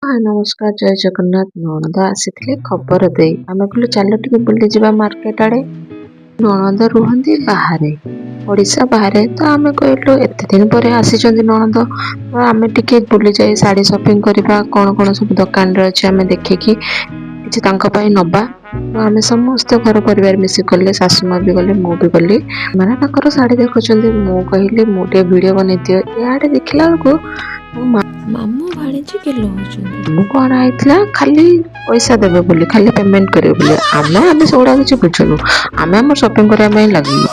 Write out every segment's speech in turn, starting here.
ହଁ, ନମସ୍କାର, ଜୟ ଜଗନ୍ନାଥ। ନଣନ୍ଦ ଆସିଥିଲେ ଖବର ଦେଇ, ଆମେ କହିଲୁ ଚାଲ ଟିକେ ବୁଲିଯିବା ମାର୍କେଟ ଆଡ଼େ। ନଣନ୍ଦ ରୁହନ୍ତି ବାହାରେ, ଓଡ଼ିଶା ବାହାରେ। ତ ଆମେ କହିଲୁ ଏତେ ଦିନ ପରେ ଆସିଛନ୍ତି ନଣନ୍ଦ, ତ ଆମେ ଟିକେ ବୁଲି ଯାଇ ଶାଢ଼ୀ ସପିଂ କରିବା। କ'ଣ କ'ଣ ସବୁ ଦୋକାନରେ ଅଛି ଆମେ ଦେଖିକି କିଛି ତାଙ୍କ ପାଇଁ ନବା। ତ ଆମେ ସମସ୍ତେ ଘର ପରିବାର ମିଶି ଗଲେ, ଶାଶୁ ମା ବି ଗଲେ, ମୁଁ ବି ଗଲି। ମାନେ ତାଙ୍କର ଶାଢ଼ୀ ଦେଖୁଛନ୍ତି, ମୁଁ କହିଲି ମୁଁ ଟିକେ ଭିଡ଼ିଓ ବନେଇ ଦିଅ। ଇଆଡ଼େ ଦେଖିଲା ବେଳକୁ ମୋ ମାମୁଁ ଭାଣିଜୀ ଗେଲ ହଉଛନ୍ତି। ଆମକୁ ଅଣା ହେଇଥିଲା ଖାଲି ପଇସା ଦେବେ ବୋଲି, ଖାଲି ପେମେଣ୍ଟ କରିବେ ବୋଲି। ଆମେ ସେଗୁଡ଼ା କିଛି ବୁଝୁନୁ, ଆମେ ଆମର ସପିଂ କରିବା ପାଇଁ ଲାଗିଲୁ।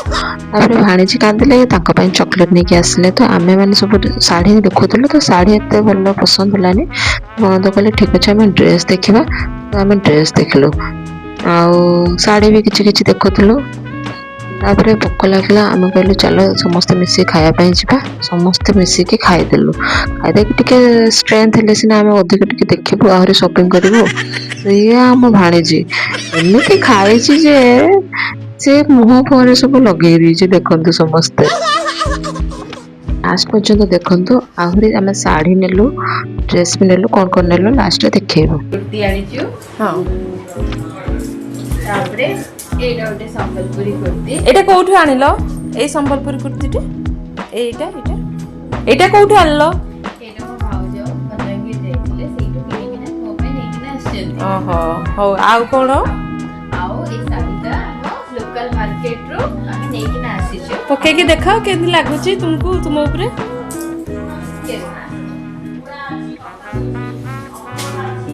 ତାପରେ ଭାଣିଜୀ କାନ୍ଦିଲେ, ତାଙ୍କ ପାଇଁ ଚକୋଲେଟ୍ ନେଇକି ଆସିଲେ। ତ ଆମେ ମାନେ ସବୁ ଶାଢ଼ୀ ଦେଖୁଥିଲୁ, ତ ଶାଢ଼ୀ ଏତେ ଭଲ ପସନ୍ଦ ହେଲାନି। ନଣନ୍ଦ କହିଲେ, ଠିକ୍ ଅଛି, ଆମେ ଡ୍ରେସ୍ ଦେଖିବା। ତ ଆମେ ଡ୍ରେସ୍ ଦେଖିଲୁ ଆଉ ଶାଢ଼ୀ ବି କିଛି କିଛି ଦେଖୁଥିଲୁ। ତାପରେ ଭୋକ ଲାଗିଲା, ଆମେ କହିଲୁ ଚାଲ ସମସ୍ତେ ମିଶିକି ଖାଇବା ପାଇଁ ଯିବା। ସମସ୍ତେ ମିଶିକି ଖାଇଦେଲୁ। ଖାଇଦେଇକି ଟିକେ ଷ୍ଟ୍ରେନ୍ଥ ହେଲେ ସିନା ଆମେ ଅଧିକ ଟିକେ ଦେଖିବୁ, ଆହୁରି ସପିଂ କରିବୁ। ଇଏ ଆମ ଭାଣିଜୀ ଏମିତି ଖାଇଛି ଯେ ସେ ମୁହଁ ଫୁହଁରେ ସବୁ ଲଗେଇ ଦେଇଛି। ଦେଖନ୍ତୁ ସମସ୍ତେ, ଲାଷ୍ଟ ପର୍ଯ୍ୟନ୍ତ ଦେଖନ୍ତୁ। ଆହୁରି ଆମେ ଶାଢ଼ୀ ନେଲୁ, ଡ୍ରେସ୍ ବି ନେଲୁ, କ'ଣ କ'ଣ ନେଲୁ ଲାଷ୍ଟରେ ଦେଖେଇବୁ। କୁର୍ତ୍ତି ଆଣିଛୁ। ତାପରେ ଏଇଟା ଗୋଟେ ସମ୍ବଲପୁରୀ କୁର୍ତ୍ତି। ଏଇଟା କୋଉଠୁ ଆଣିଲ, ଏଇ ସମ୍ବଲପୁରୀ କୁର୍ତ୍ତିଟା? ଏଇଟା କୋଉଠୁ ଆଣିଲ? ଏଇଟା ମୋ ଭାଉଜ ବଲାଙ୍ଗୀର ଯାଇଥିଲେ, ସେଇଠୁ କିଣିକିନା ମୋ ପାଇଁ ନେଇକିନା ଆସିଛନ୍ତି। ଓହୋ, ହଉ। ଆଉ କଣ? ଆଉ ଏଇ ଶାଢ଼ୀଟା ଆମ ଲୋକାଲ ମାର୍କେଟରୁ ଆମେ ନେଇକିନା ଆସିଛୁ। ପକେଇକି ଦେଖାଅ, କେମିତି ଲାଗୁଛି ତୁମକୁ, ତୁମ ଉପରେ?